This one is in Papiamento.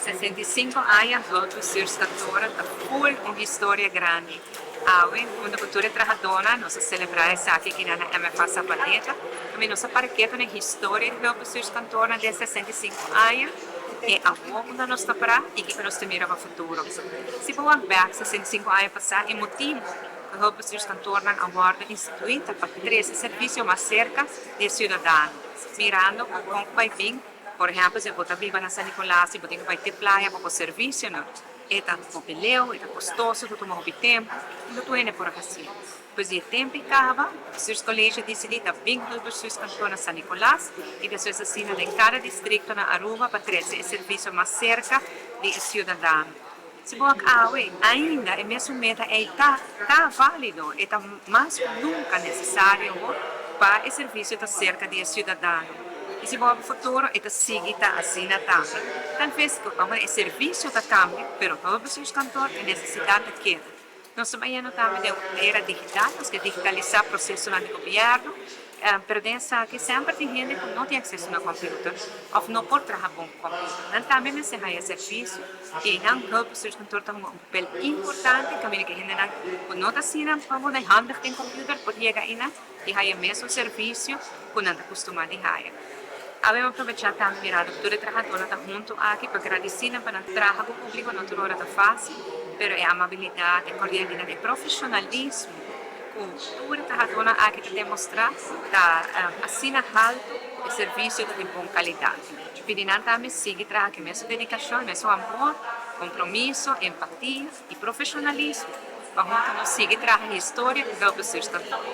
65 aña Hulpbestuurskantoor ta full un historia grandi. Awe, hunto cu tur e trahadornan, nos a celebra esaki aki na MFA Savaneta. Tambe nos a para keto na e historia di Hulpbestuurskantoor den 65 aña y awor unda nos ta para y kico nos ta mira pa futuro. Si bo wak bek 65 aña pasa, e motibo cu Hulpbestuurskantoornan a wordo institui ta pa trece servicio mas cerca di e ciudadano, mirando cu con cu bay bin. Por ehempel, si bo ta biba na San Nicolas y bo tin cu bay te Playa pa bo servicio, no, e ta hopi leu, e ta costoso, ta tuma hopi tempo, no tur hende por haci. Pues di e tempo y caba, Bestuurscollege a dicidi ta bin Hulpbestuurskantoor na San Nicolas y despues asina den cada districto na Aruba pa trece e servicio mas cerca di e ciudadano. Si bo wak awe, ainda e mesun meta ey ta valido, e ta mas cu nunca necesario pa e servicio ta cerca di e ciudadano. Y si bo wak futuro, e ta sigui ta asina tambe. Tal vez cu e servicio ta cambia, pero Hulpbestuurskantoor, e necesidad ta keda. Nos ta bayendo tambe den un era digital, nos ke digitalisa procesonan di gobierno, pero den esaki semper tin hende cu no tin acceso na computer of no por traha bon cu computer. Nan tambe mester haya servicio y nan Hulpbestuurskantoor ta hunga un papel importante caminda cu hendenan cu no ta asina handig den computer por yega einan y haya mesun servicio cu nan ta costuma di haya. Awe mi a aprovecha tambe, mirando cu tur e trahadornan ta hunto aki, pa gradici nan pa nan traha cu publico. No tur ora ta facil, pero e amabilidad, e cordialidad, e profesionalismo cu tur e trahadornan aki ta demostra ta asina halto cu e servicio ta di bon calidad. Pidi nan tambe sigui traha cu mesun dedicacion, mesun amor, compromiso, empatia y profesionalismo pa hunto nos sigui traha historia cu Hulpbestuurskantoor.